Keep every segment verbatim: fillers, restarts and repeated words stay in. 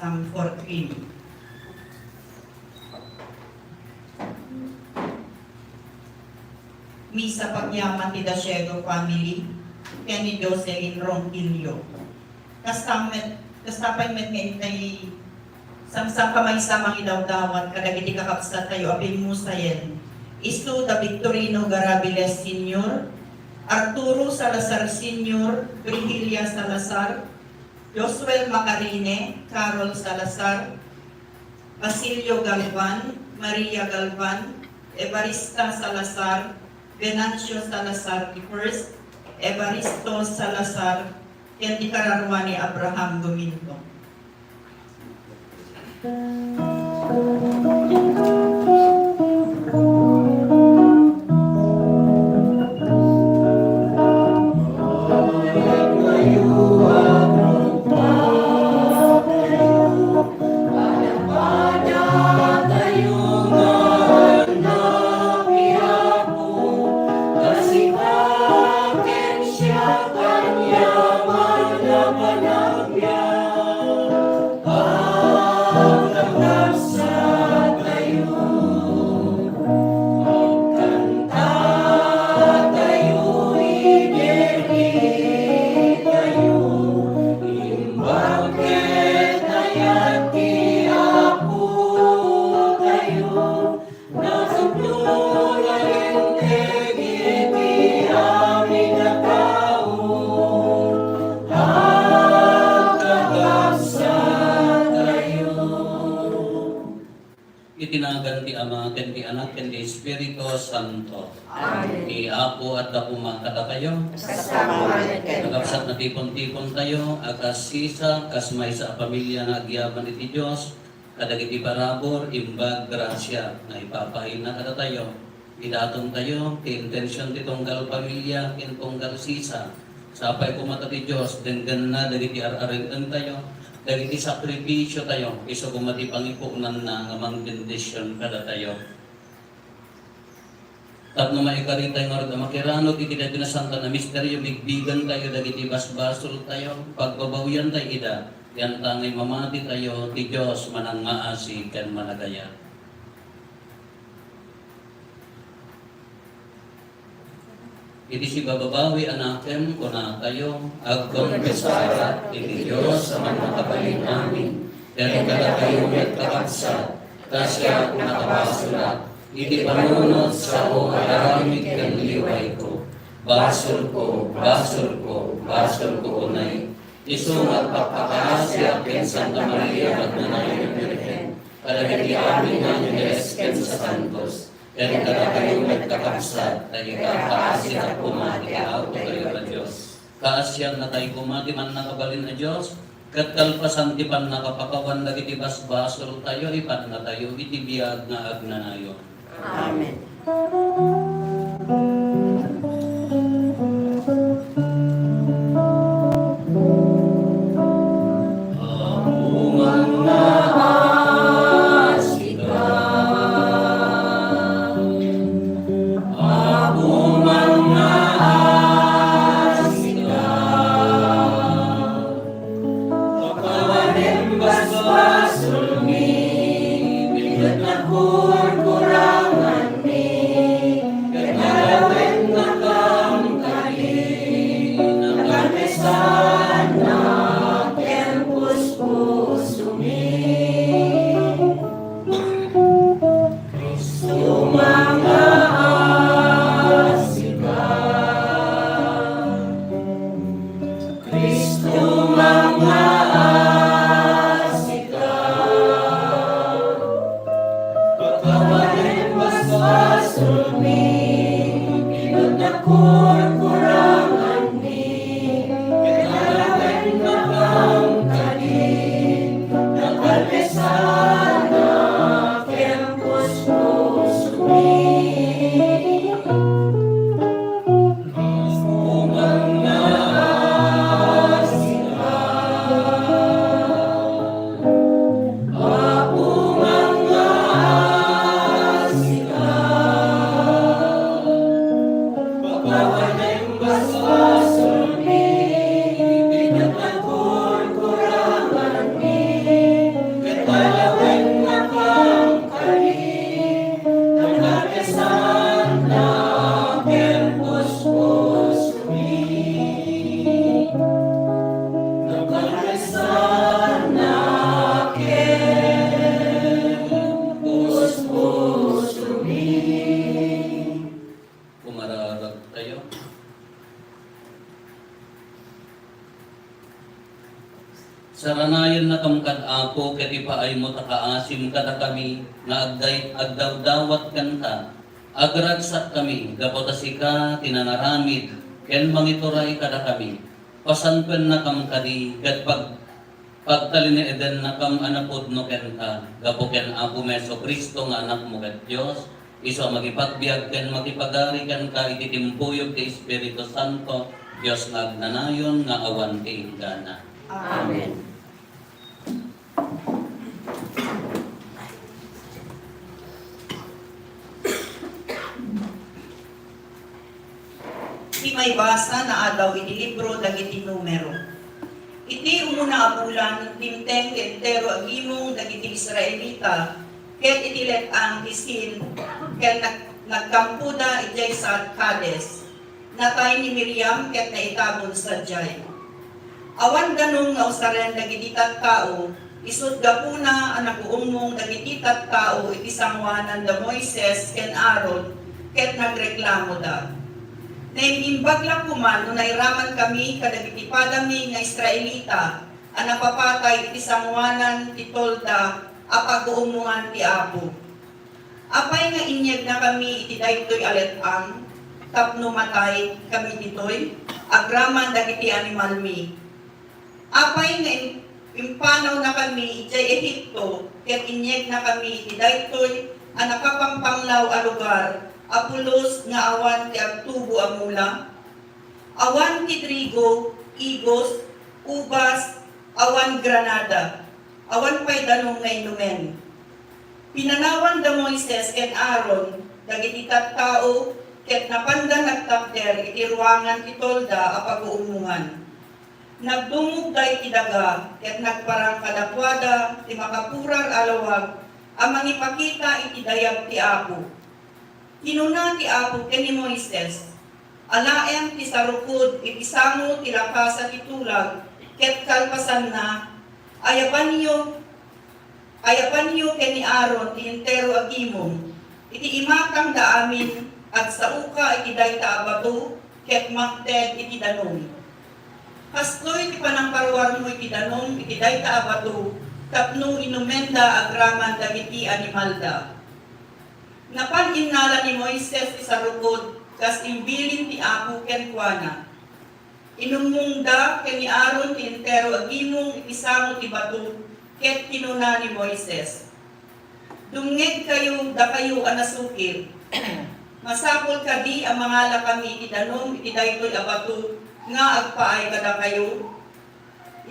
Psalm four three. Misa pagyaman ti Dasiego family ken ni Jocelyn Ronquillo. Kasta met, kasta pay met nga intay samsam pamaysa mangidawdawat kadagiti kakabsat tayo a pimmusayen. Isu da Victorino Garabiles Senior, Arturo Salazar Senior, Virgilia Salazar, Josuel Macarine, Carol Salazar, Basilio Galvan, Maria Galvan, Evarista Salazar, Venancio Salazar the first, Evaristo Salazar, ken ti kararua ni Abraham Domingo. Iti nagan ti Ama, ken ti Anak, ken ti Espiritu Santo. Amen. Ti Apo adda koma kadakayo. Kasta met kenka. Kakabsat, natipon-tipon tayo a kas sisa, kas maysa a pamilia nga agyaman iti Dios, kadagiti parabur, imbag, grasia nga ipapaayna kadatayo. Idaton tayo ti intension ti tunggal pamilia ken tunggal sisa. Sapay koma ta ti Dios denggenna dagiti ar-areng-eng tayo, dagiti sakripisio tayo, isu koma ti pangipuonanna nga mangbendision kadatayo. Tapno maikari tayo ngarud a makirano iti daytoy a nasanto a misterio, bigbigen tayo dagiti basbasol tayo, pagbabawian tayo ida, yantangay mamati tayo, ti Dios manangngaasi ken managayat. Iti sibababawi a nakem, kunatayo, agkonfesar iti Dios a Mannakabalin-amin, ken kadakayo met, kakabsat, ta siak nakabasolak iti panunot, sao, aramid ken liwayko. Basolko, basolko, basolko unay. Isu nga agpakpakaasiak ken Santa Maria nga agnanayon a Birhen, kadagiti amin nga angheles ken sasantos, ken kadakayo met, kakabsat, ta ikaasiak koma ti apotayo a Dios. Kaasiannatayo koma ti Mannakabalin a Dios, ket kalpasan ti pannakapakawan dagiti basbasoltayo, ipannatayo iti biag nga agnanayon. Amen. Pakawanem basbasolmi, ket nakurkuranganmi, ket nalawennakam kadi, nakarnesannak ken puspusomi. Kristo, mangngaasika. Kristo, mangngaasika. Apo, ket ipaaymo ta kaasim kadakami nga agday-, agdawdawat kenka. Agragsakkami gapu ta sika ti nangaramid ken mangituray kadakami. Pasankuennakam kadi ket pag-, pagtalineedennakam a napudno kenka, gapu ken Apomi Jesu-Cristo nga Anakmo ket Dios, isu a makipagbiag ken makipagari kenka iti timpuyog ti Espiritu Santo, Dios nga agnanayon nga awan ti inggana. Amen. Ti maibasa nga adaw iti libro dagiti Numero. Iti umuna a bulan, dimteng ti entero a gimong dagiti Israelita, ket iti let-ang ti Sin, ket nag-, nagkampoda idiay Sa-, Cades. Natay ni Miriam ket naitabon sadiay. Awan danum nga usaren dagiti tattao, isut' gapuna a naguummong dagiti tattao iti sangoanan da Moises ken Aaron ket nagreklamoda. Naim-imbag la koma no nairamankami kadagiti padami nga Israelita a napapatay iti sangoanan ti tolda a paguummongan ti Apo. Apay nga inyegnakami iti daytoy a let-ang tapno mataykami ditoy agraman dagiti animalmi? Apay nga im-, impanawnakami idiay Egipto ket inyegnakami iti daytoy a nakapangpanglaw a lugar a pulos nga awan ti agtubo a mula? Awan ti trigo, igos, ubas, awan granada, awan pay danum nga inumen. Pinanawan da Moises ken Aaron dagiti tattao ket napanda nagtakder iti ruangan ti tolda a paguummongan. Nagdumogda iti daga ket nagparang kadakuada ti makapurar a lawag a mangipakita iti dayag ti Apo. Kinuna ti Apo ken ni Moises, "Alaem ti sarukod iti sango ti lakasa ti tulag, ket kalpasanna, ayabanyo, ayabanyo ken ni Aaron ti entero a gimong. Iti imatangda amin, agsaoka iti dayta a bato, ket mangted iti danum. Kastoy ti panangparuarmo iti danum iti dayta a bato, tapno inumenda agraman dagiti animalda." Napan innala ni Moises ti sarukod kas imbilin ti Apo kenkuana. Inummongda ken ni Aaron ti entero a gimong iti sango ti bato, ket kinuna ni Moises, "Dumngegkayo, dakayo a nasukir. Masapul kadi a mangalakami iti danum iti daytoy a bato nga agpaay kadakayo?"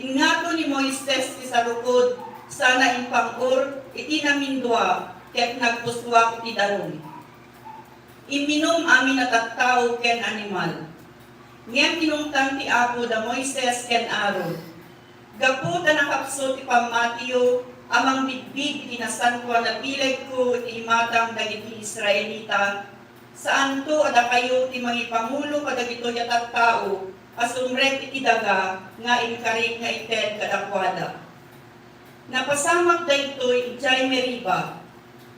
Ingngato ni Moises ti sarukod sana impang-or iti namindua ket nagpusuak iti danum. Imminum amin a tattao ken animal. Ngem kinungtan ti Apo da Moises ken Aaron, "Gapu ta nakapsut ti pammatiyo a mangbidbid iti nasantoan a bilegko iti imatang dagiti Israelita, saanto a dakayo ti mangipangulo kadagitoy a tattao a sumrek iti daga nga inkarik nga ited kadakuada. Napasamak daytoy idiay Meriba,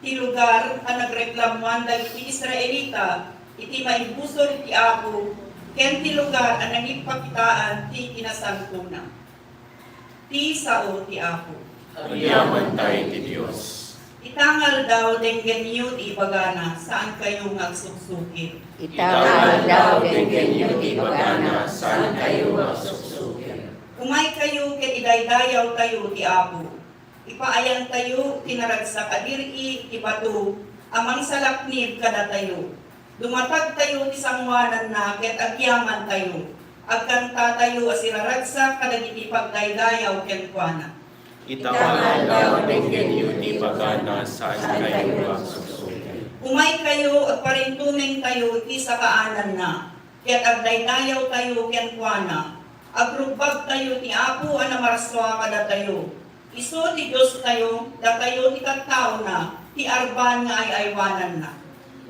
ti lugar a nagreklamuan dagiti Israelita iti maibusor iti Apo, ken ti lugar a nangipakitaan ti kinasantona." Ti sao ti Apo. Agyamanta iti Dios. Ita nga aldaw, denggenyo ti ibagana, saankayo nga agsuksukir. Ita nga aldaw, denggenyo ti ibagana, saankayo nga agsuksukir. Umaykayo ket idaydayawtayo ti Apo. Ipaayantayo ti naragsak a dir-i iti bato a mangsalaknib kadatayo. Dumatagtayo ti sangoananna ket agyamantayo. Agkantatayo a siraragsak kadagiti pagdaydayaw kenkuana. Ita nga aldaw, denggenyo ti ibagana, saankayo nga agsuksukir. Umaykayo, agparintumengtayo iti sakaananna, ket agdaydayawtayo kenkuana. Agrugbabtayo ti Apo a namarsua kadatayo. Isu ti Diostayo, datayo ti tattaona, ti arban nga ay-aywananna.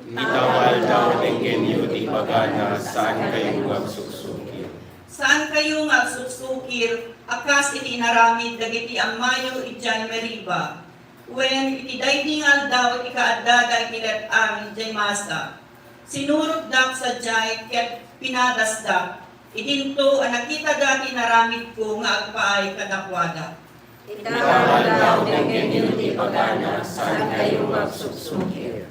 Ita nga aldaw, denggenyo ti ibagana, saankayo nga agsuksukir. Saankayo nga agsuksukir a kas iti inaramid dagiti ammayo idiay Meriba, wen iti daydi nga aldaw iti kaaddada iti let-ang idiay Masa. Sinurotdak sadiay ket pinadasdak, idinto a nakitada ti inaramidko nga agpaay kadakuada. Ita, aldaw dagiti ti pagana, saankayo nga agsuksukir.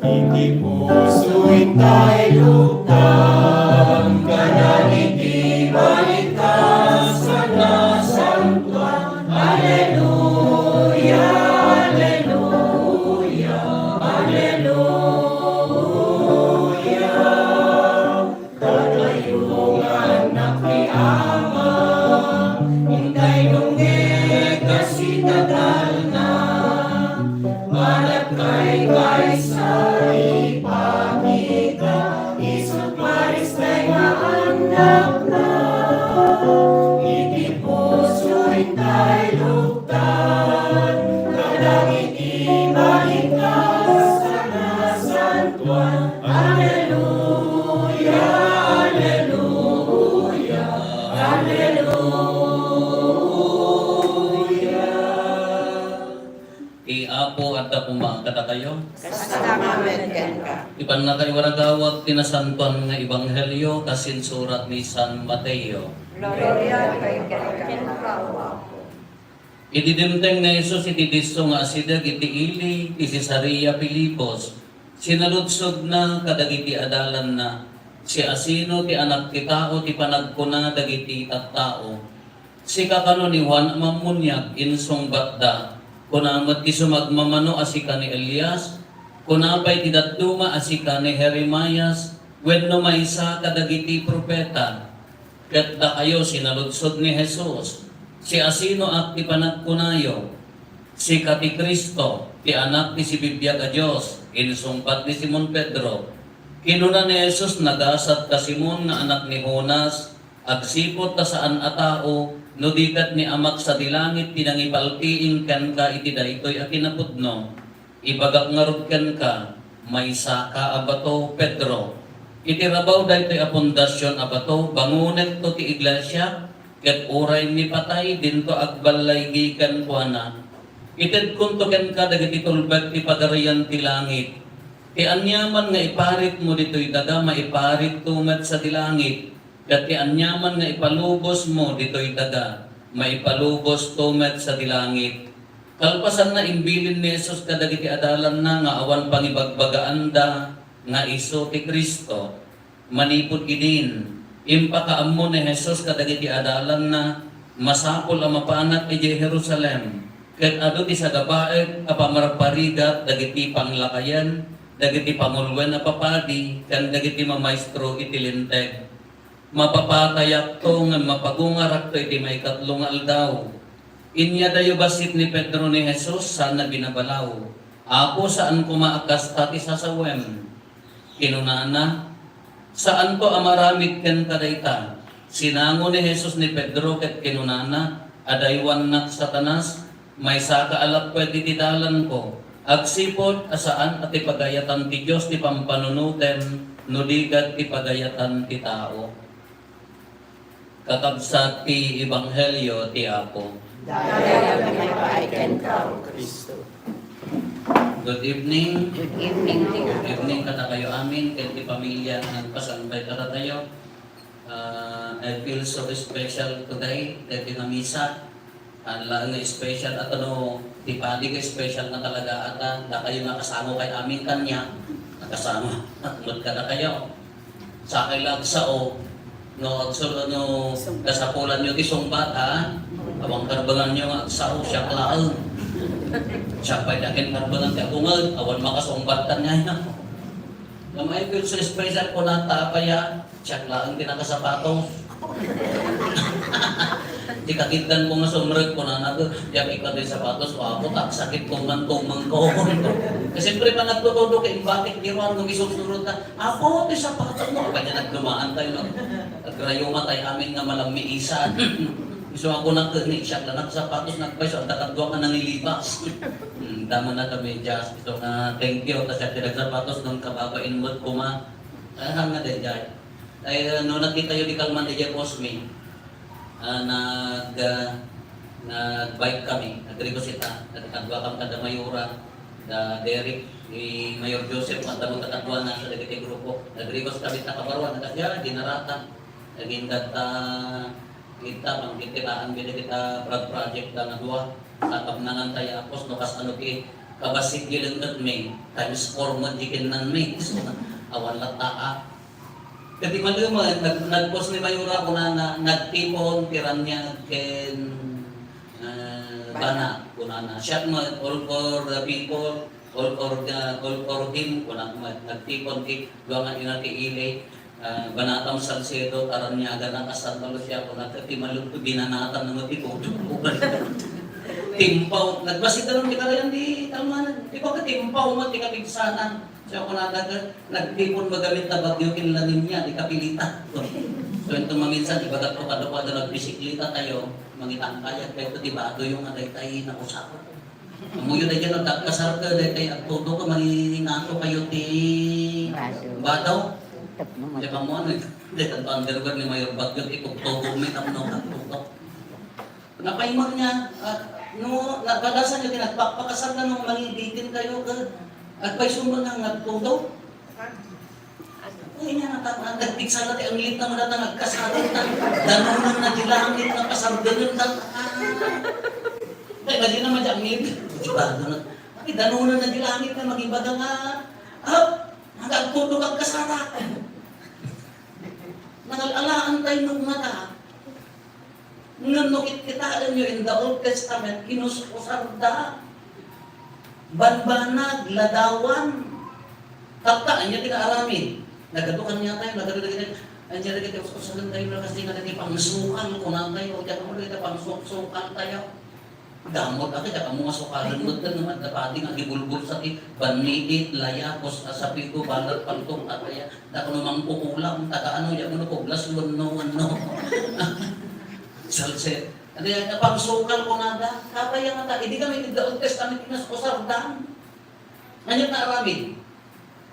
Iti puso intay luktan, kadagiti balikkas a nasantoan. Aleluya, aleluya, aleluya. Datayo nga annak ti Ama, intay nungeg a sitatalna, managkaykaysa ipakita, isu ti Kristo nga annakna. Iti puso intay luktan, kadagiti balikkas a nasantoan. Aleluya, aleluya, aleluya. Ti Apo adda koma kadakayo. Kasta met kenka. Ti pannakaiwaragawak ti nasantoan nga ebanghelio kas insurat ni San Mateo. Gloria kenka, O Apo. Idi dimteng ni Jesus iti disso nga asideg iti ili ti Cesarea Filipos, sinaludsodna kadagiti adalanna, "Siasino ti Anak ti Tao ti panagkuna dagiti tattao? Sika kano ni Juan a Mammuniag?" Insungbatda, "Kuna met ti sumagmamano a sika ni Elias, kuna pay ti dadduma a sika ni Jeremias, wenno maysa kadagiti profeta." Ket dakayo, sinaludsod ni Jesus, "Siasinoak ti panagkunayo? Sika ti Cristo, ti Anak ti sibibiag a Dios," insungbat ni Simon Pedro. Kinuna ni Jesus, "Nagasat ka, Simon, nga anak ni Jonas, agsipud ta saan a tao, no di ket ni Amak sadi langit ti nangipaltiing kenka iti daytoy a kinapudno. Ibagak ngarud kenka, maysaka a bato, Pedro. Iti rabaw daytoy a pundasion a bato, bangonekto ti iglesia, ket uray mipatay, dinto agballaygi kenkuana. Itedkonto kenka dagiti tulbek ti Pagarian ti langit. Ti aniaman nga iparitmo ditoy daga, maiparitto met sadi langit. Ket ti aniaman nga ipalubosmo ditoy daga, maipalubosto met sadi langit." Kalpasanna, imbilin ni Jesus kadagiti adalanna nga awan pangibagbagaanda nga isu ti Cristo. Manipud idin, impakaammo ni Jesus kadagiti adalanna, "Masapul a mapanak idiay Jerusalem, ket adu ti sagabaek a pamarparigat dagiti panglakayen, dagiti panguluen a papadi, ken dagiti mamaestro iti Linteg. Mapapatayakto ngem mapagungarakto iti maikatlo nga aldaw." Inyadayo bassit ni Pedro ni Jesus sana binabalaw, "Apo, saan koma a kasta ti sasawem." Kinunana, "Saanto a maramid kenka dayta." Sinango ni Jesus ni Pedro ket kinunana, "Adaywannak, Satanas! Maysaka a lapped iti dalanko, agsipud a saan a ti pagayatan ti Dios ti pampanunotem, no di ket ti pagayatan ti tao." Kakabsat ti ebanghelio ti Apo. Dayag nga ipaay kenka, O Cristo. Good evening. Good evening. Good evening kadakayo amin, ken ti pamilya nga nagpasangbay kadatayo. Ah, I feel so special today, daytoy nga misa. Ala nga special, at ano, ti padi nga special nga talaga, at, ah, dakayo nga kasama kay amin kanya. Nakasama. Met kadakayo. Sakay la agsao. No, agsul-, no, kasapulanyo ti sungbat, ha? Awan karbanganyo nga agsao, siak laeng. Siak pay daken karbangan ti agunged, awan makasungbat kanya. Ngem I feel so special, kunata, apay a, siak laeng ti nakasapatos. Ti kakitdan ko nga sumrek, kunana, "Diak ikkat ti sapatos, Apo, ta agsakit ko man tumengko." Siyempre, panagtutudo kay imbatik, di ruan nga misursuro ta, "Apo, ti sapatos mo." Apay a nagdumaan tayo, no? Agrayuma tayo amin nga malammiisan. Isu a kunak ket ni siak la nakasapatos, nagpayso, adda kadua nga nangilibas. Hmm, dama na kami, just. So nga, thank you, ta siak ti nagsapatos, nang kababain met koma. Ay, hanga, dayjay. Ay, no, nakitayo di kalman, dayjay, post mi. Ah, nag-, ah, nag-bike kami, nagrequest ita, nagkadua kami kada Mayora, da Derek. Ni Mayor Joseph, madamo ta kaduana sa dagiti grupo. Nagribas kami ta kabaruan, nagkasya, ginaratan. Naging dagta, kita, pangkikitaanmi dagiti prog project da nga dua. Sa kabnangan tayo, apos, no, kas ano ki, kabasig gilenggetmi, times four mo di kinnanmi. So, awan latta, ah. Kadi malumen, nag-, nagpos ni Mayora, kunana, nagtipon, ti raniag, ken, ah, bana, kunana. Siak met, all for the people, all for the, all for him, kunak met. Nagtipon ti, dua nga ina ti ili, ah, Banatam Salcedo, karaniagan na kasal, malusya, kunak, ti malum-, binanatan na met ti pudong. Timpaw, nagbasig ka lang ti karayan di, tama na, di ba ka timpaw mo, ti kapigsanan. Siya ko nadagan, nagtipon magamit na bagyo ken La Niña, di kapilita. So, ito maminsan, ibagat ko, kado-kado nagbisiklita tayo, mangitang kayat, pero di ba, ito yung agay tayo, nakusap. Amuyo na dyan, nagkakasar ka, dahil tayo, agtuto ka, mangingato kayo, ti Bado. Bado. Tap naman. Di ba mo, ano, di ba, underwear ni Mayor Bagyo, ti pagtuto, may tamno, agtuto. Napaymag niya, ah, no, nabalasan niya, tinagpakpakasal na nung mangibitin kayo, ka, agpaysuman nga nagtudo. Uy, niya, nata-, nagpiksa na ti anglit na madata, nagkasalan na, danunan na di langit na pasardanan na, ah. Ay, mali naman di anglit. Di ba, ano na? Ay, danunan na di langit na maging baga nga, ah, nagagtudo kagkasala. Nangal-alaan tayo ng mata. Ngem no kitkitaenyo in the Old Testament, kinus-usarda. Banbanag, ladawan. Tapta, anya ti naaramid? Nagadu kaniatayo, nagadu dagiti, anya dagiti us-usaden tayo, no, kasi nga dagiti pangsukal, kunatayo, diak mo dagiti pangsuksukal tayo. Damot, ati, diak mo nga sukalen, met, no, adda padi nga agibulbul sa ti banniit, laya, kus-, sapito, balat, pantong, ataya. Dako no mangkukulam, taga ano, ya, ano, kublas, wenno, wenno. Salse. Adi, napangsukal ko nada. Kapay nga ta, idi kami in the Old Testament, inas usardan. Anya nga aramid?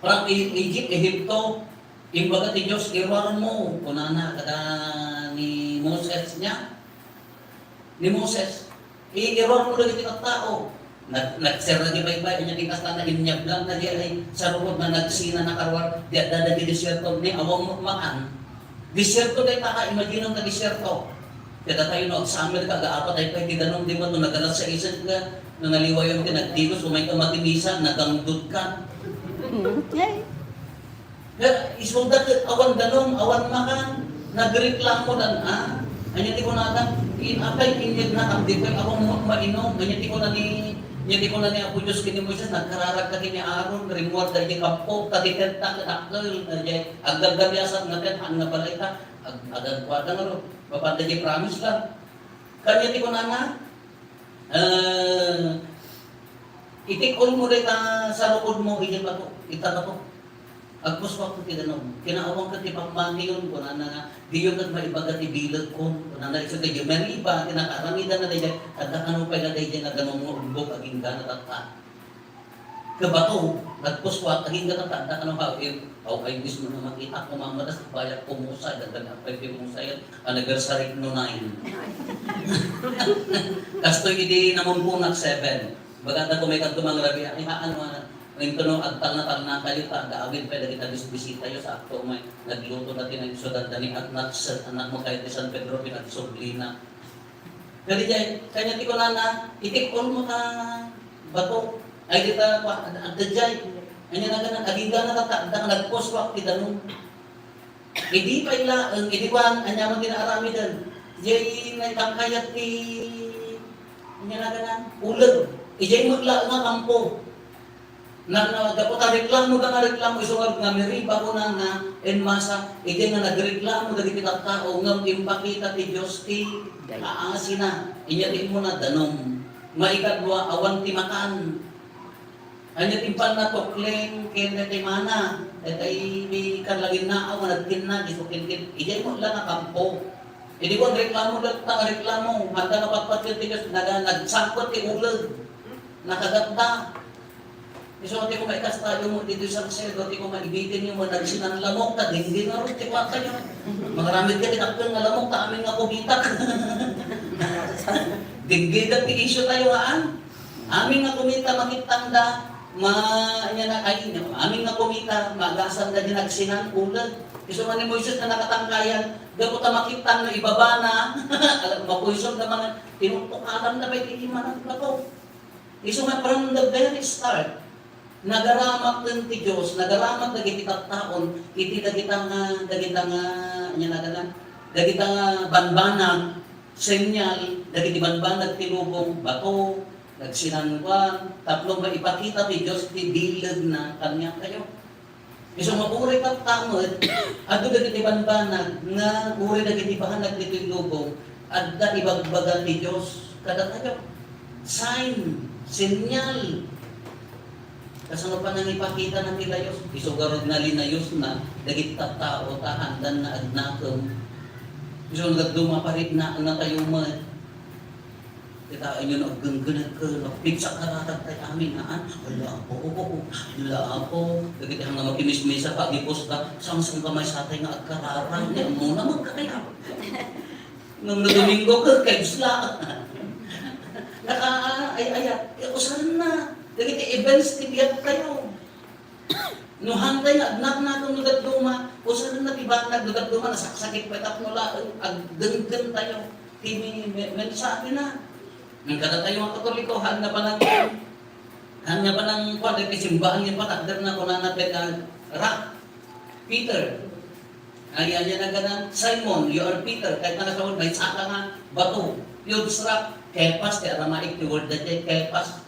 From E-, Egypt, Ehipto, imbaga ti Diyos, "Iruar mo," kunana, kada ni Moses niya. Ni Moses, i-, iruar mo dagiti tattao. Nag-, nagserra di baybay, anya ti kasta na inyablang na di ay sarukod na nagsina na karuar, di adda dagiti desierto, ni awan mo makan. Desierto dayta ka, imagine na desierto. Kada tayo no, agsummer ka, aga apat ay pay ti danum, di ba, no, nagalas sa isip ka, no, naliwayon ka, nagtigos, umay ka makimisa, nagangdod ka. Mm, okay. Pero isu da ket awan danum, awan makan, nagreklamo dan, ah. Anya ti kunada, in-, apay inyeg na, di pay ako mo mainom. Anya ti kuna ni, anya ti kuna ni Apo Dios ken ni Moises, nagkararag ka ken ni Aaron, rimmuar daydi kampo, ta ti tent ta ket dakkel, daydi agdagdabiasat nga tent, haan nga balay ta, ag-, agagkuada ngarud, mapanda di promise la. Kanya ti kunana, Eh, itik-ol mo dayta sarukod mo, idiay bato, ita bato. Agpuspuak ti danum. Kinaawang ket ti pammatiyon, kunana nga, diyo ket maibaga ti bilegko. Kunana, isu ti Meriba, ti nakaaramidan na daydiay, adda kano pay la daydiay nga danum nga umbok, agingga na tatta. Kabato, nagpuspuak, agingga na tatta, kano, how, how I wish mo nga makita ko, mamadas, bayak ko, musay, dagdag, apay, musay, anniversary no nine. Kastoy idi namumpunak, seven. Bagada ko may kadto mangrabi, ay, haan mo, intono, agtalna-talna kayo, ta, gaawid pa dagita bisbisita yo sa akto, may nagluto dati na yung sudad dani, at nak-, anak mo kayo ti San Pedro, pinagsublina. Kadi jay, kanya ti kunana, itik-ol mo ta bato. Ay, di ta, pa, adda jay. Anya na ganan, agingga na tatta, adda ka nagpuspuak ti danum. Idi pay laeng, idi kuan, anya man ti naaramiden. Jay, naitangkayat ti, anya na ganan, uleg. Ijay met laeng nga kampo. Na, na, gapu ta reklamo da nga reklamo, isu nga, nga Meriba, kunana, en masa, ijay nga nagreklamo dagiti tattao, ngem impakita ti Dios ti kaasina. Inya ti immuna, danum. Maikadua, awan ti makan. Anya ti impanna, tukling ken ti mana, daytay ni karlaginna, awan nagtinna, isu ken ken, ijay mo la nga kampo. Idi ko reklamo, dagta nga reklamo, handa nga patpatyo ti Dios, naga-, nagsangpet ti uleg. Nakagatda. Isu ti ko maikasta yo mo ditoy Salcedo, ti ko maibitin yo mo nagsinanlamok, ta dingding ngarud ti kwarta yo. Mangaramid ka ti dakkel nga lamok, ta amin nga kumita. Dingding ti isyu tayo, haan. Amin nga kumita, makittangda. Ma-, ania na, ay, amin nga kumita, maagasanda diay nagsinan, uleg. Isu man ni Moises nga nakatangkayan, gapu ta makittan no ibabana, alam, mapuison da man, tinuktukalan da pay ti imanang bato. Isu nga from the very start, nagaramat ti Dios, nagaramat dagiti tattaon, iti dagita nga, dagita nga, ania na gana, dagita nga banbanag, senyal, dagiti banbanag ti lubong, bato, nagsinankuan, tapno maipakita ti Dios ti bilegna kaniatayo. Isu nga uray tatta met, adu dagiti banbanag nga uray dagiti banag ditoy lubong, adda ibagbaga ti Dios kadatayo. Sign, senyal. Kasano panangipakitana ti layus? Isu garud nga linayusna dagiti tattao ta haandan nga agnakem. Isu nga dadduma, pariknaennatayo met. Kitaenyo no aggenggenekka, no pigsa kararagtay amin, haan? Ala, Apo, ala, Apo. Dagiti nga makimismisa, pagipus ka, sangsanggamaysatay nga agkararag, ni ammona, magkakayat. Ngem no Domingo ka, kebs la. Naka-, ay, ay, ay, usarenna. Dagiti events ti biagtayo. No haantay nga agnaknakem no dadduma, usarenna ti banag no dadduma, nasaksakit pay tapno laeng agdenggentayo ti mi-, me-, mensahena. Ngem kadatayo nga Katoliko, haan nga panang-, haan nga panangkuan dagiti simbaan nga ipatakderna, kunana, "Peter, Peter." Ay, ania na gana, "Simon, you are Peter." Kayatna nga sawen, maysa ka nga bato. Huge rock, Cephas ti Aramaic ti word daydiay, Cephas.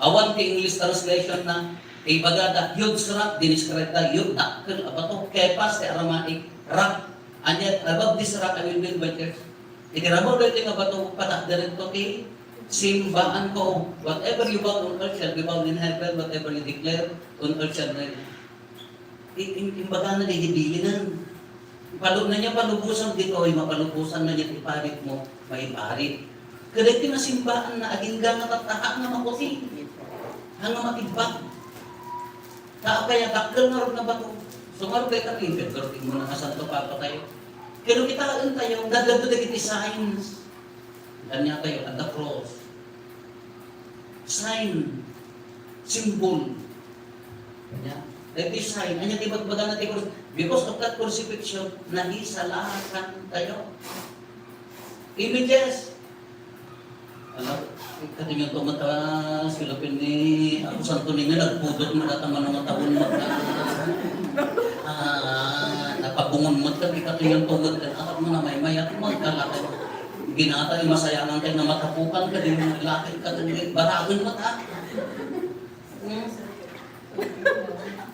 Awan ti English translation na, ibagada, huge rock, dinescribe da, huge dakkel a bato, Cephas ti Aramaic, rock. And yet, above this rock, I will build my church. Iti rabaw daytoy nga bato, patakderekto ti simbaanko. Whatever you bound on earth shall be bound in heaven, whatever you declare on earth shall be. I-, im-, imbagana daydi bilinen. Palu-, ania palubosan ditoy, mapalubosan ania ti paritmo, maiparit. Kadagiti nga simbaanna, agingga nga tatta, haan nga makuti. Haan nga matibbag. Ta apay a dakkel ngarud nga bato. So, ngarud dayta ti Pedro, ti immuna nga Santo Papa tayo. Pero kitaentayo, nagadu dagiti signs. Kaniatayo, adda cross. Sign. Symbol. Ania? Dagiti sign. Ania ti bagbagana ti cross? Because of that crucifixion, naisalakantayo. Images. Ala, ikatinyo to met a, silupin ni Apo Santo Niño, nagpudot met a ta mano nga tawen met a, ah, napabungon met ket ikatinyo to met ket akat mo na maymayat mo, kalakay. Ginata, masayangan kay nga matapukan, kadi laki, kadi baragen met a. Hmm.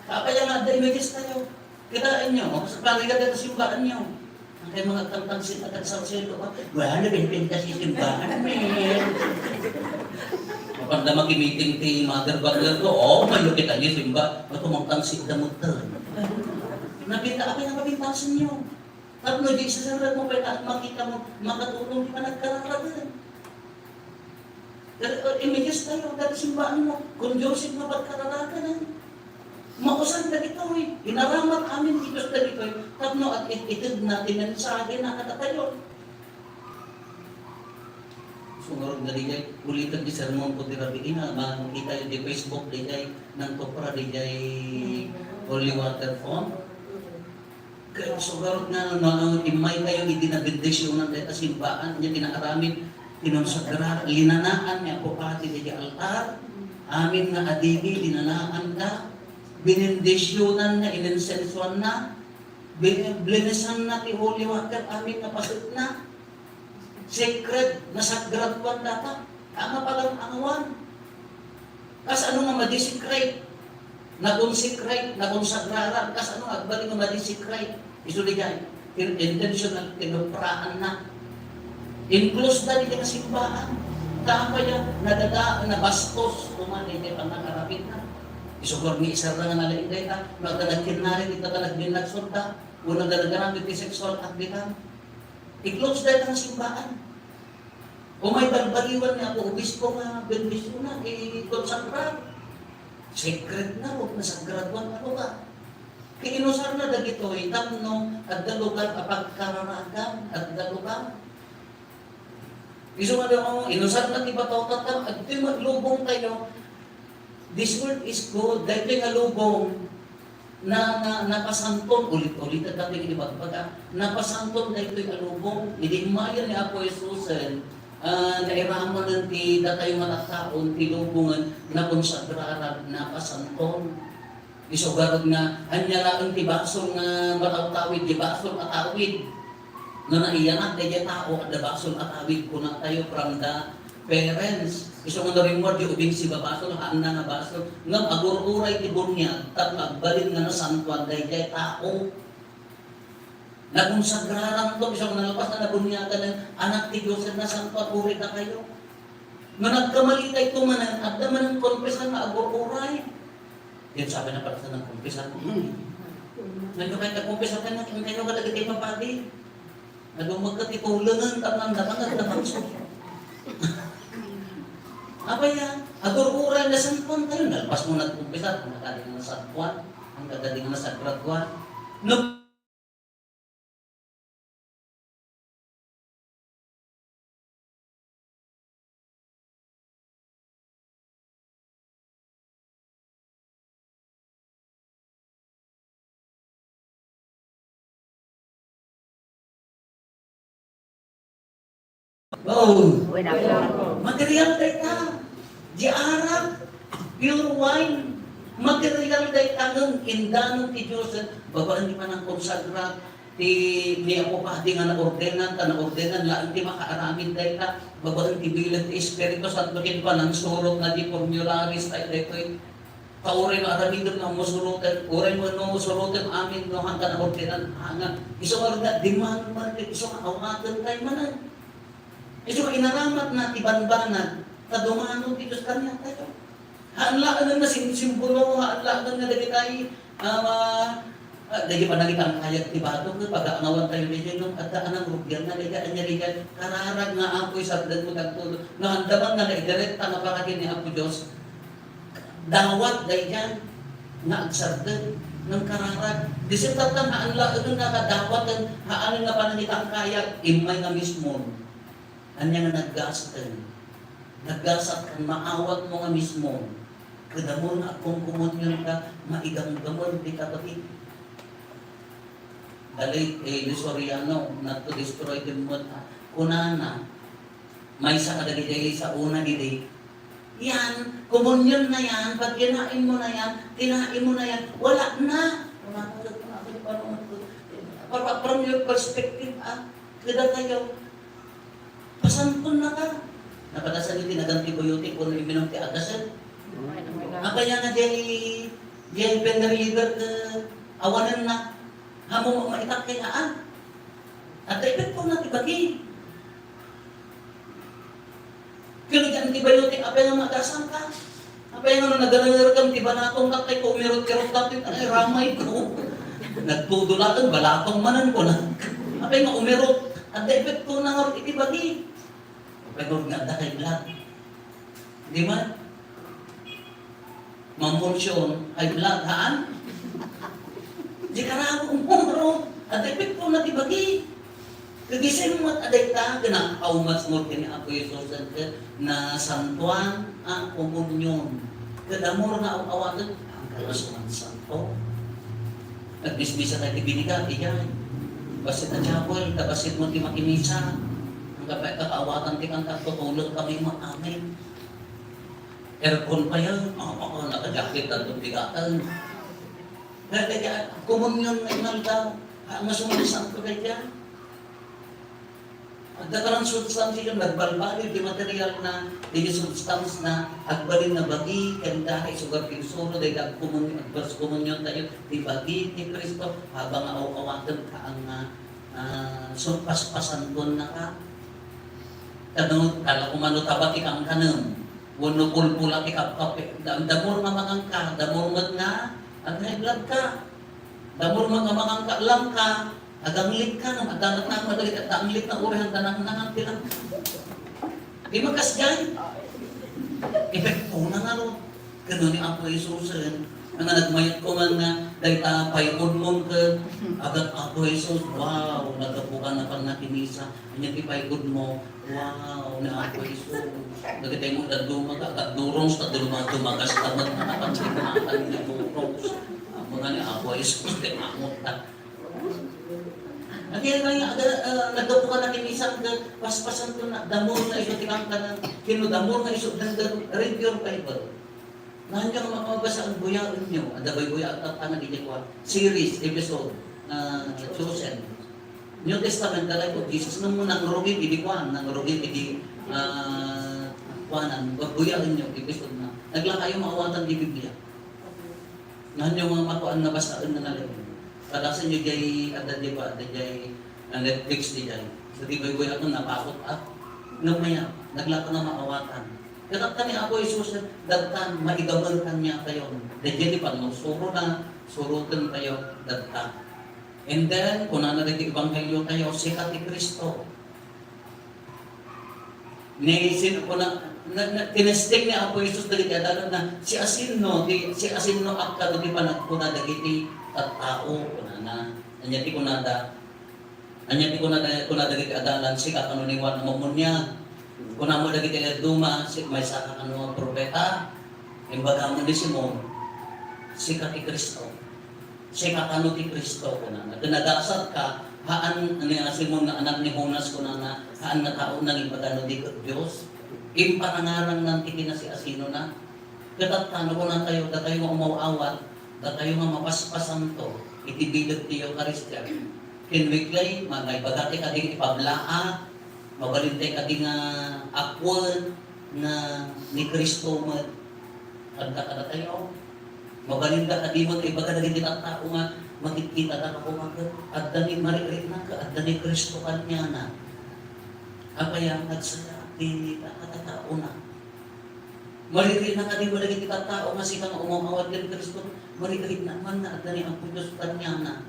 Apay nga adda images tayo. Kitaenyo, sa parigat iti simbaanyo. Ang kay mga tangtangsit at agsalselo ka, wala na pinipintas yung simbahan, man. Mapanda makimiting ti Mother Butler ko, oh, mayo kita ni simba, matumangtangsit da mo to. Napinta, apay nga mapintasan nyo. Tapno di isasarag mo, pwede makita mo, makatulong di pa nagkararagan. Dagiti, uh, images tayo, dagiti simbaanmo, conducive nga pagkararaganan. Mausan dagitoy, inaramat amin ti Dios dagitoy, tapno at it-, itedna ti mensahena kadatayo. Sumurot na diay, ulitek ti sermon ko ti rabii, makitayo di Facebook diay, nangtupra diay holy water font. Kaya sugarot nga, no, no, immaykayo iti nabendisionan dayta simbaan, nya ti naaramid, kinonsagrar, linanaan ni Apo Pati daydi altar, amin nga adibi, linanaan da, binindisionan nga inensensuan na, bi-, blinisan na ti holy water, amin nga paset na. Sacred, nasagraduan data. Tama pa lang ang one. Kasano nga ma-desecrate? Na-consecrate, nakonsagraran. Kasano nga agbalin nga ma-desecrate? Isu di dyan. In-, intentional, tinupraan na. Include da di nga simbaan. Tama yan, nadada, nabastos, kuman, di kay panangarapin na. Isugor ni isarra nga nalaing dayta, no, agda nagkinnarit, ita ta nagbinnag sunda, o nagdanagarapin ti sexual act ditan. I-close dayta nga simbaan. Umay balbaliwan nga Apo Obispo nga bendisyonan, ikonsakrar. Secret na, o nasagraduan na lugar. Ti inusarna dagitoy, tapno adda lugar a pagkararagan, adda lugar. Isu nga daw, inusarna ti bato, tapno adtoy maglubong tayo, This world is good. Daytoy nga lubong, na, na, napasanton, ulit-ulit at ating ibagbaga, napasanton daytoy a lubong. Idi immayen ni Apo Jesusen, ah, nairamanen ti datayo nga tattaon, ti lubongen, nakonsagrarag, napasanton. Isu garud nga, ania laeng ti basol nga matawtawid, di basol a tawid. No naiyanak daydiay tao, adda basol a tawid, kunatayo, from the parents. Isu nga no rimmuar, di ubing sibabasol, haanna nga basol. Ngem agur-uray ti buniag, tapno agbalin nga nasantoan daydiay tao. Nakonsagraranto, isu nga nalpas na nabuniagan nga anak ti Dios, nasantoan, uri dakayo. No nagkamali tayo manen, adda manen konfesar nga agur-uray. Yan sabi na pala sa nagkumpisar. Hmm. Ngayon kahit nagkumpisar ka na, kung kayo ka lagi kayo mapadi. Nagumag ka titulangan, tamang naman, nagtamakso. Apa yan? Agur-uray na sangkon kayo. Nalpas mo nagkumpisar, kung nakadi nga nasagkuan, ang kagadi nga nasagkuan. No, Oh. Uy, nako. Material dayta. Di arak. Pure wine. Material dayta ngem indanon ti Dios, babaen ti panangkonsagra ti ni Apo Padi nga naordenan, ta naordenan laeng ti makaaramid dayta, babaen ti bileg ti Espiritu Santo ken panangsurot na di formularies tayo daytoy. Ta uray no aramidem no ammo suroten, uray no suroten amin no hangka naordenan, anga, isu nga runa, di man, man, isu nga awaten tayo manen. Isu nga inaramat na ti banbanag, ta dumano ti Dios kaniatayo. Haan laeng nga sim-, simbolo, haan laeng nga dagitay, ah, ah, dagiti panagitangkayag ti bato, nga pagaangawan tayo daydiay, no, adda a nangrugian na daydiay, ania daydiay, kararag nga Apo, isardeng mo dagtoy. No, haan man nga naidirekta nga para ken ni Apo Dios, dawat daydiay nga agsardeng, ngem kararag. Di sentatan, haan laeng nga kadawaten, haan nga panangitangkayag, immay nga mismo. Ania nga naggasaten? Naggasat ken maawatmo nga mismo. Kadamor nga agkomkomunionka, maigamgamon ti kabagi. The late Eli Soriano, not to destroy them, but, ah, kunana, maysa kadagiti saona idi, "Yan, komunion na yan, pagkinain mo na yan, tinae mo na yan, wala na." Kunana, "From your perspective, ah, kadatayo, pasanton na ka." Napadasan iti nag-antibiotic wenno iminom ti agasen. Apay nga diay, diay pain reliever ket awanen na. Amo maitak kay haan. Adda epektona ti bagi. Ken diay antibiotic, apay nga magasang ka. Apay nga no nagarerekam ti banatom, ket kay ko umirot-irot dapit, ay, ramay ko. Nagtudo laeng, balatong manen ko na. Apay nga umirot, adda epektona ngarud iti bagi. Apay nga adda kay blood. Di man? Mamulsion, high blood, haan? Di karago mo, bro. Adda epektona ti bagi. Kagising met a dayta, ken nakaawmas mo ken ni Apo Jesus, ken nasantuan a komunion. Ket amor nga aw-awaten, ang kalusugan santo. Nagmismisa tayo ti binigat, iyan. Bassit a chapel, ta bassit mo ti makimisa. Ang kapay kakaawatan ti kanta, tutulog kami mo, amen. Aircon pa yan, ah, baka naka-jacket ang tubigatan. Kaya, kaya, komunion nga inaldaw, ah, masumansang ko kaya. Adda transubstansya, nagbalbaliw ti material na, ti substance na, agbalin na bagi, kanda, isugar ti suro, dahil agkomun-, agkomunion tayo, ti bagi, ti Kristo, habang nga aw-awaten ka ang, ah, ah, so, paspasanton na ka. Kano, kala ko mano taba ti kankanem, wenno pulpula ti kapkape, da-, damor nga mangan ka, damor met nga, ag-high blood ka. Damor met nga mangan ka, langka, aganglit ka, no, adda met nga madali, adda anglit na uray, adda nangnangan ti langka. Di makasdiay. Epekto na nga, no? Kano ni Apo Jesus, eh, Nga nagmayat ko man nga, dayta payudmon ket, agat Apo Jesus, wow, naggapukan na pannakimisa. Anya ti payudmo, wow, ni Apo Jesus. Dagiti mo dadduma ka, agat durong, sa duma-, dumagas ka man, nakapansin na kan ni durong. Amo nga ni Apo Jesus, ti amot ta. Anya nga, aga, ah, naggapukan na kini isang ga-, paspasan ko na, the more nga iso ti kangkanan, kino the more nga iso, the, the read your Bible. Nganyan nga makabasa ang buyaen nyo, adda baybuyaen tatta nga di kwa, series, episode, ah, chosen. New Testament, the life of Jesus, nung mo nangrugit, idi kwa, nangrugit, idi, ah, kuanan, buyaen nyo, episode na. Naglakayo maawatan di Biblia. Nganyan nga makuan nga basaen nga nalagim. Kadasenyo jay, adda jay ba, adda jay, ah, Netflix di jay. So, di bayboy ako, napakot ak. Ngem mayat, naglaka nga maawatan. Kitatta ni Apo Jesus, dagtan, maigamen kaniatayo. Dayjay ti pannursurona, suroten tayo, dagta. And then, kunana dagiti ebanghelio tayo, sika ti Cristo. Ni sin-, kuna, na, na, tinesting ni Apo Jesus dagiti adalanna, "Siasino ti, siasinoak kano ti panagkuna dagiti tattao?" kunana. Ania ti kunada? Ania ti kunada, kuna dagiti adalan, "Sika kano ni Juan a Mummuniag?" Kuna mo dagiti dadduma, "Si, maysaka kano a propeta?" Imbagamo ni Simon, "Sika ti Cristo." Sika kano ti Cristo, kunana. Ken nagasat ka, haan ni Simon nga anak ni Jonas, kunana, haan nga tao nangibagano di ket Dios. Imparangarangnan ti kinasiasinona. Ket tatta, no kunatayo, datayo nga umaw-awat, datayo nga mapaspasanto iti bileg ti Eukaristia. Ken weekly, ma-, maibaga ti kadi nga ipablaa, mabalin ti kadi nga apuen nga ni Cristo met. Adda kadatayo. Mabalinda kadi met ibaga dagiti tattao nga makitkitada koma ket adda ni maririkna ket adda ni Cristo kaniana. Apay a, nagsaya ti kakatataona. Maririkna kadi met dagiti tattao nga sika nga umaw-awat ken Cristo, maririkna man nga adda ni Apo Dios kaniana.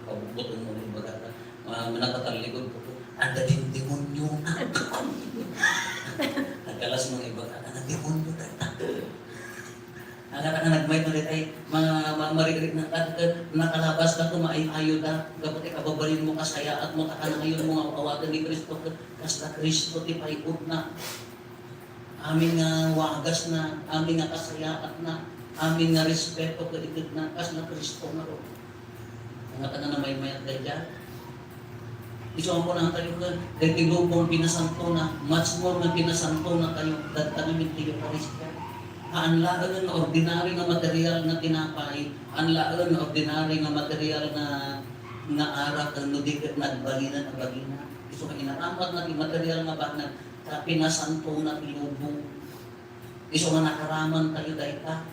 Pabutbuton mo nga ibaga ta, ma-, nakatallikod ko, "Adda din demonyo na." Nagkalas mo nga ibaga ta, "Adda demonyo na." Ang nga nagmayat mo dayta, ma-, ma-, maririkna ka, nakalabas ka, kumaay-ayo da, gapu ti kababalin mo, kasayaat mo, ta kanayon mo nga awaten ni Cristo, kasla Cristo ti payudna. Amin nga wagasna, amin nga kasayaatna, amin nga respeto ket itedna, kasla Cristo ngarud. Nga tanan a maymayat daydiay. Isu a kunatayo ket, daytoy lubong pinasantona, much more nga pinasantona tayo, dagta ngamin ti Eukaristia. Haan laeng nga ordinary nga material nga tinapay, haan laeng nga ordinary nga material nga, nga arak, no di ket nagbalinen a bagina. Isu nga inaramatna ti material nga banag, ta pinasantona ti lubong. Isu nga nakaraman tayo dayta.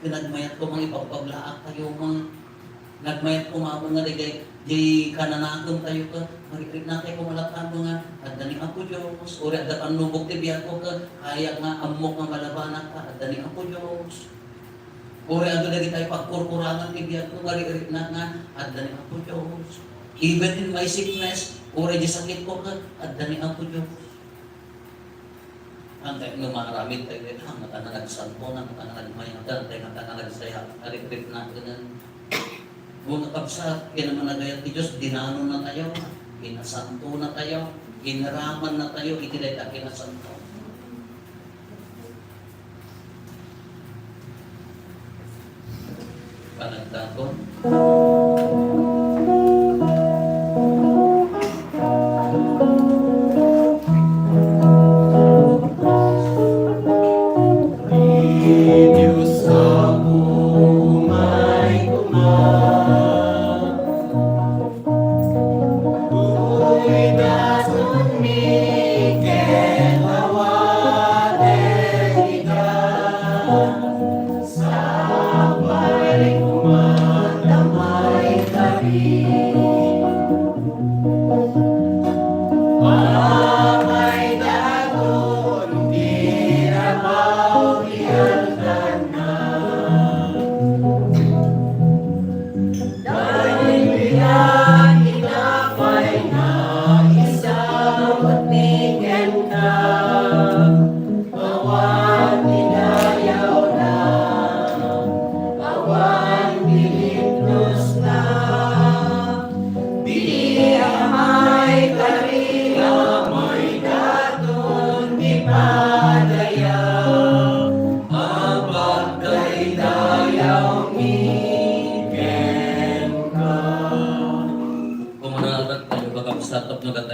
Ket nagmayat koma nga ipabpablaak tayo, nga nagmayat koma nga dagay, di kananakem tayo ket, maririkna tayo koma latta nga, adda ni Apo Dios, uray adda pannubok ti biagko ket, ayak nga ammok nga malabanak ta, adda ni Apo Dios. Uray adda dagiti pagkurkurangan ti biagko, maririkna nga, adda ni Apo Dios. Even in my sickness, uray di sakitko ket, adda ni Apo Dios. Antek no maaramid tayo ita, mata nga nagsanto na, mata nga nagmayatan, tay mata nga nagsaya, nariprit na kenen. Mo nga kabsat, kinamanagayat ti Dios, dinano na tayo, kinasanto na tayo, inaraman na tayo, iti dayta kinasanto. Panagdaton. Reduce ako, may kuma. Uy, daton mi ken awaten ida. Sapay koma ta maikari. Apay daton ti rabaw ti altarna. Daytoy ita pay nga isawatmi kenka. Awan ti dayawna.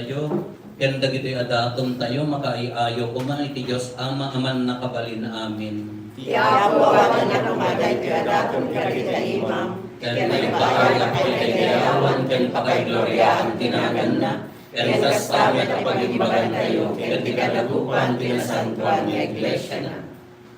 tayo, ken dagitoy a datontayo, makaay-ayo koma iti Dios Ama a Mannakabalin. Amen. Ti Apo awatenna koma daytoy a daton kadagiti imam, ken maipaay a pakaidayawan ken pakaigloriaan ti naganna, ken kasta met a pagimbagantayo ken ti kadagupan ti nasantoan nga iglesiana.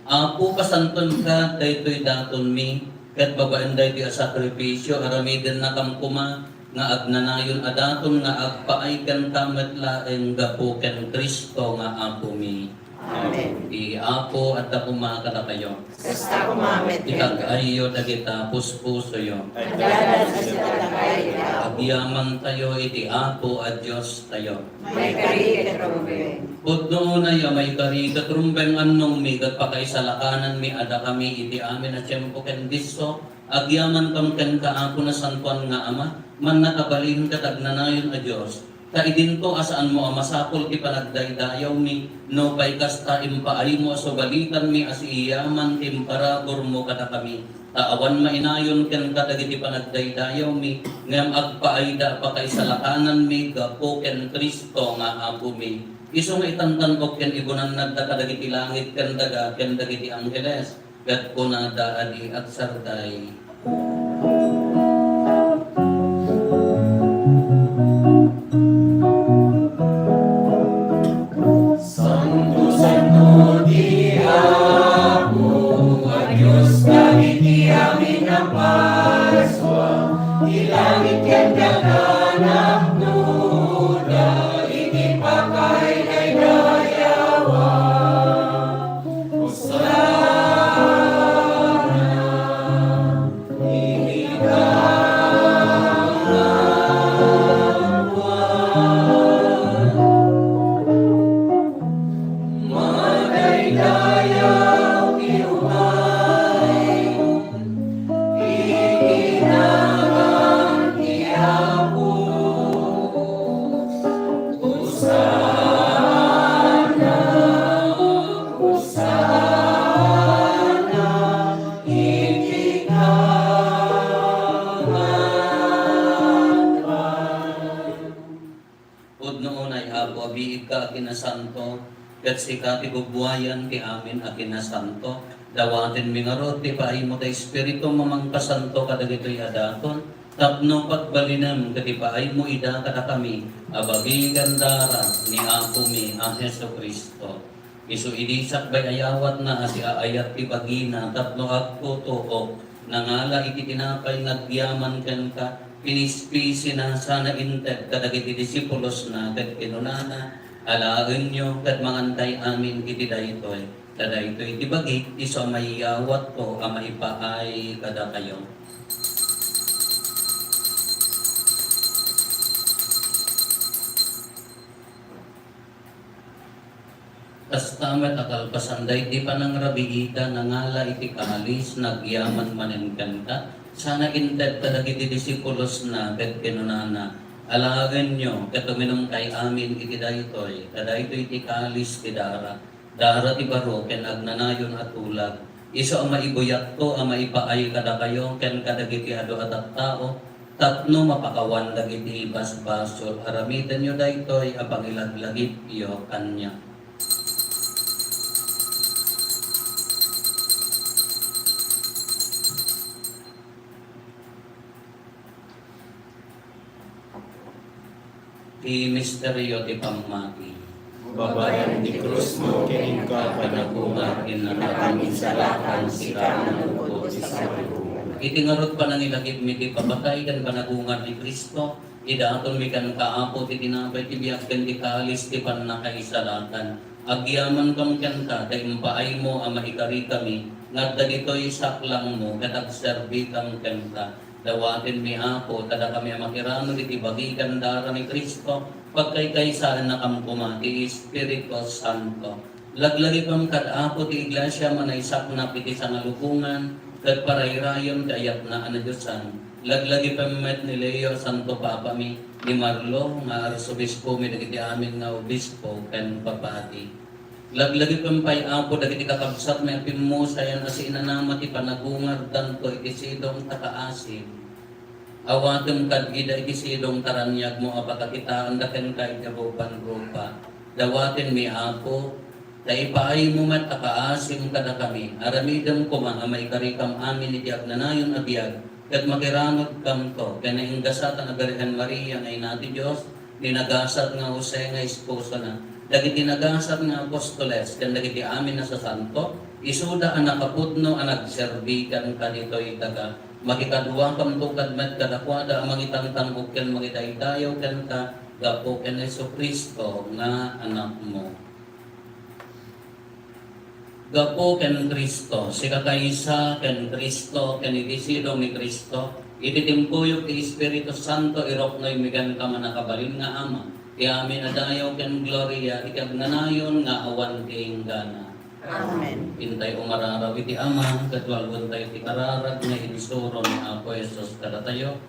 Apo, pasantonka daytoy datonmi, ket babaen daytoy a sakrifisio, aramidennakam koma nga agnanayon a daton nga agpaay kenka met laeng gapu ken Cristo nga Apomi. Amen. Ti Apo adda koma kadakayo. Kasta koma met kenka. Itag-ayyo dagita puspusoyo. Adda dagita tag-ayyo. Agyamantayo iti Apo a Diostayo. Maikari ket rumbeng. Pudno unay a maikari ket rumbeng, annongmi ket pakaisalakananmi a dakami iti amin a tiempo ken disso, agyaman kam kenka, Apo, nasantoan nga Ama, mannakabalin ket agnanayon a Dios. Ta idinto a saanmo a masapul ti panagdaydayawmi, nupay kasta, impaaymo a subalitanmi a siiyaman ti imparaburmo kadakami. Ta awan mainayon kenka dagiti panagdaydayawmi, ngem agpaayda a pakaisalakananmi gapu ken Cristo nga Apomi. Isu nga itantan-ok ken ibunannadda kadagiti langit ken daga ken dagiti angheles, ket kunada a di agsardai. Santo, santo ti Apo a Dios kadagiti amin a parsua, ti langit ken daga napnoda iti pakaidaydayawam. Hosanna. Pudno unay, Apo, a biigka a kinasanto, ket sika ti bubuayan ti amin a kinasanto. Dawatenmi ngarud ti paaymo ta Espiritum a mangpasanto kadagitoy a daton, tapno pagbalinem ket ipaaymo ida kadakami a bagi ken dara ni Apomi a Jesu-Cristo. Isu idi sakbay a yawatna a siaayat ti bagina tapno agtutuok, nangala iti tinapay nga agyaman kenka, pinispisina sana inted kadagiti disipulosna ket kinunana, "Alaenyo ket mangantay amin iti daytoy, ta daytoy ti bagik, isu a mayawatko a maipaay kadakayo." Kasta met a kalpasan daydi panangrabiida, nangala iti kalis, nagyaman manen kenka, sana inted kadagiti disipulosna ket kinunana, "Alaenyo ket uminumkay amin iti daytoy, ta daytoy ti kalis ti dara, dara ti baro ken agnanayon a tulag." Isu a maibuyatko a maipaay kadakayo ken kadagiti adu a tattao, tapno mapakawan dagiti basbasol. Aramidenyo daytoy a pangilaglagipyo kaniak. Ti misterio ti pammati. Babaen ti krusmo ken inka panagungar, inka insalakan, sika a nanglupot ti sangalubongan. Iti ngarud panangilagipmi ti papatay ken panagungar ni Cristo, idatonmi kenka, Apo, ti tinapay ti biag ken ti kalis ti pannakaisalakan. Agyamankam kenka ta impaaymo a maikarikami nga adda ditoy saklangmo ket agserbikam kenka. Dawatenmi, Apo, ta dakami a makirano iti bagi ken dara ni Cristo, pagkaykaysaennakam koma ti Espiritu Santo. Laglagipem kad Apo ti Iglesia a manaysaknap iti sangalubongan, ket parayrayem ti ayatna a nadiosan. Laglagipem met ni Leo a Santo Papami, ni Marlo nga Arsobispomi dagiti amin nga obispo ken papadi. Laglagipem pay, Apo, dagiti kakabsatmi a pimmusayan a siinanama ti panagungardanto iti sidong ta kaasib. Awatem kad ida iti sidong taraniagmo a pakakitaanda kenka iti rupan rupa. Dawatenmi, Apo, ta ipaaymo met a kaasim kadakami. Aramidem koma a maikarikam amin iti agnanayon a biag, ket makiranudkamto ken naingasatan a Birhen Maria nga Ina ti Dios, ni nagasat nga Jose nga esposona, dagiti nagasat nga apostoles, ken dagiti amin a sasanto, isuda a nakapudno a nagserbi kenka ditoy daga. Makikaduakamto kad met kadakuada a mangitangtang-ok ken mangidaydayaw kenka gapu ken Jesu-Cristo nga Anakmo. Gapu ken Cristo, sikakaysa ken Cristo, ken iti sidong ni Cristo, iti timpuyog ti Espiritu Santo, iruknoymi kenka, mannakabalin nga Ama, ti amin a dayaw ken gloria iti agnanayon nga awan ti inggana. Amen. Intay umararaw iti Ama, ket walwentayo ti kararag nga insuro ni Apo Jesus kadatayo.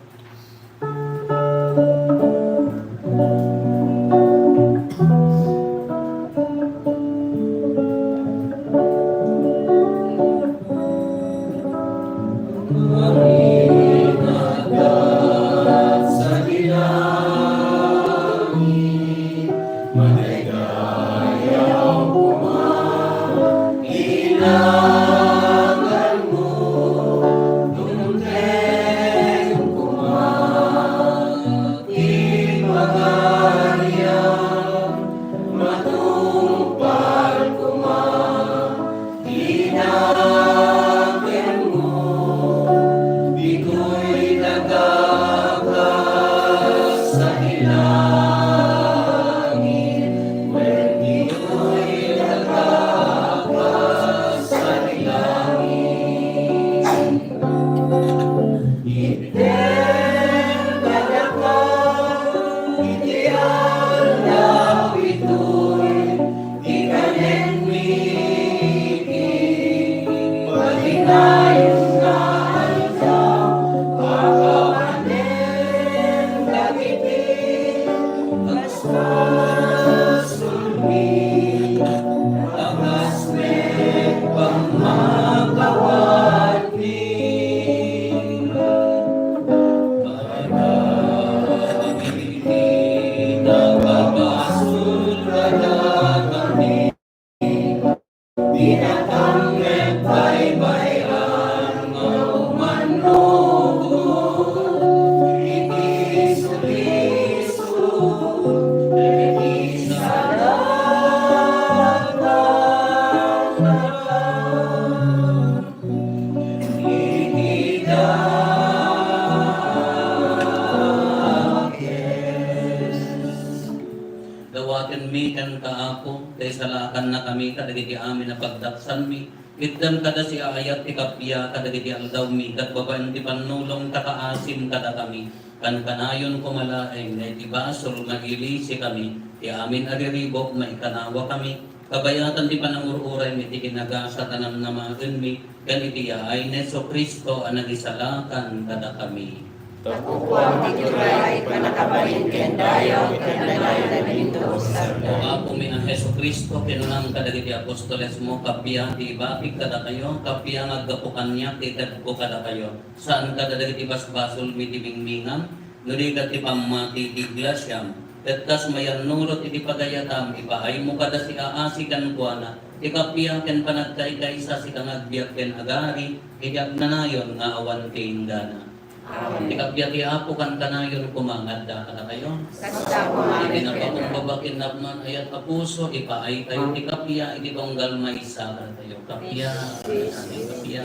Dawatenmi kenka, Apo, ta isalakannakami kadagiti amin a pagdaksanmi. Itdem kada siaayat ti kappia kadagiti aldawmi, ket babaen ti pannulong ta kaasim kadakami. Kankanayon koma laeng nga iti basol nga ilisikami ti amin a riribuk, maikanawakami, kabayatan ti panangur-uraymi iti kinagasat a namnamaenmi, ken iti yaay ni Jesu-Cristo a nangisalakan kadakami. Takukuam ti turay, pannakabalin ken dayaw ken nagayat a Dios. O Apomi a Jesu-Cristo, kinunam kadagiti apostolesmo, kappia ti ibatik kadakayo, kappia nga aggapu kaniak ti itedko kadakayo. Saan kadagiti basbasolmi ti mingmingam, no di ket ti pammati ti iglesiam. Ket kas mayannurot iti pagayatam, ipaaymo kada siaasi kenkuana ti kappia ken panagkaykaysa, sika nga agbiag ken agari iti agnanayon nga awan ti inggana. Amen. Ti kappia ti Apo kankanayon koma nga adda kadakayo. Kasta koma. Iti napakumbaba ken napman-ayat a puso, ipaaytayo ti kappia iti tunggal maysa kadatayo. Kappia. Kappia.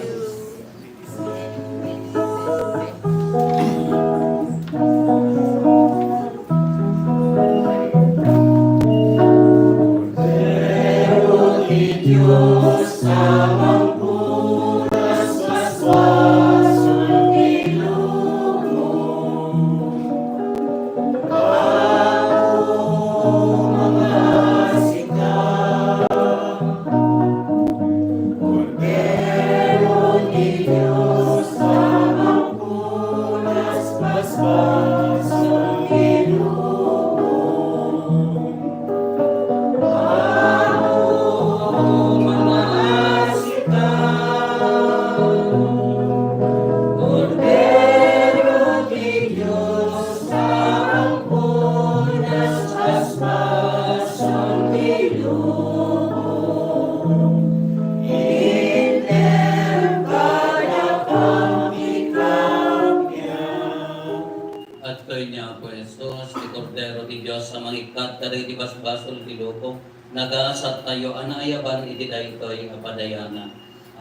Daytoy ni Apo Jesus, ti Kordero ti Dios a mangikkat kadagiti basbasol ti lubong, nagasattayo a naayaban iti daytoy a padayanan.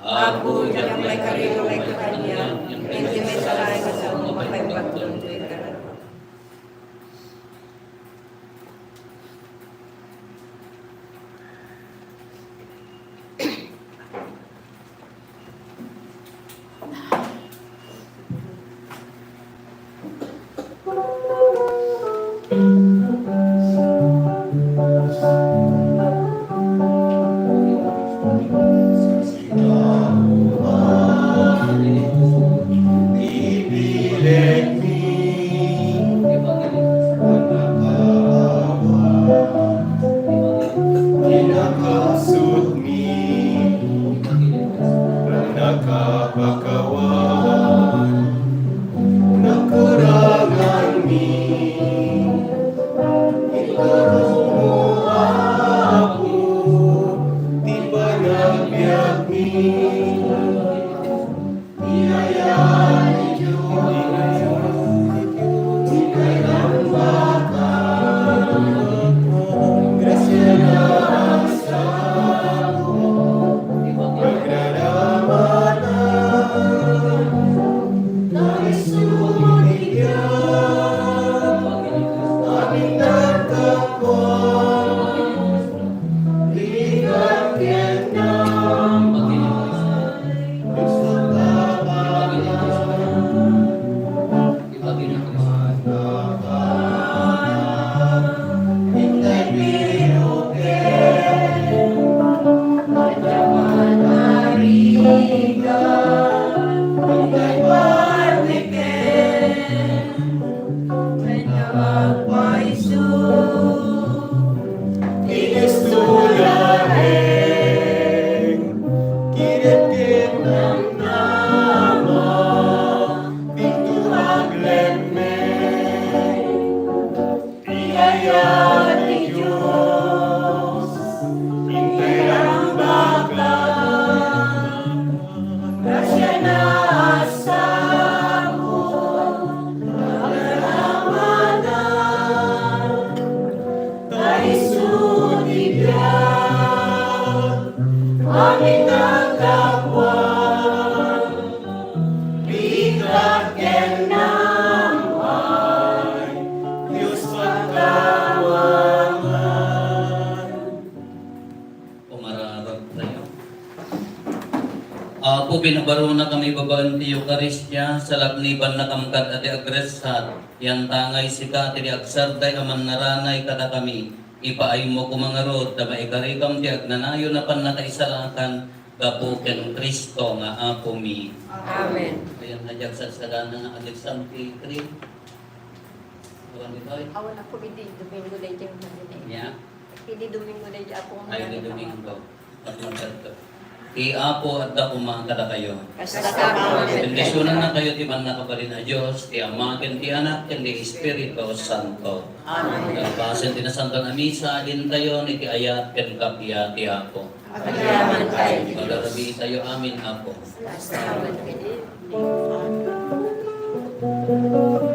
Apo, diak maikari nga maikkan kaniak, ngem ti maisalaen nga saom, mapaimbagton toy kaniak. Kinakasutmi, nakapakawan, nakuranganmi, iturumo, Apo, ti panagbiagmi. Ti Kristo laeng, kinitnamnama, pinto aglemmek. Iyaya ti Dios, intay rambaka, grasiana a sao, agramana. Ta isu ti biag, amin a kapuan, bigat ken naam-ay, Dios pagkawangan. Umararag tayo. Apo, binabaronakami babaen ti Eukaristia, salaknibannakam kad-a ti agressat, yantangay sika ti agsarday a mannaranay kadakami. Ipaaymo koma ngarud ta maikarikam ti agnanayon a pannakaisalakan gapu ken Cristo nga Apomi. Amen. Ayan, a diak sagsagana nga agsam ti cream. Awan ditoy. Awan, Apo, idi Domingo daytoy nga Nia? Idi Domingo daytoy, Apo, nga Ay, idi Domingo. Ti Apo adda koma kadakayo. Kasta koma. Bendisyonannakayo ti mannakabalin a Dios, ti Ama, ken ti Anak, ken ti Espiritu Santo. Amen. Kalpasen ti Nasantoan a Misa, adintayon iti ayat ken kappia ti Apo. Agyamankami. Pagarabii tayo amin, Apo. Kasta koma.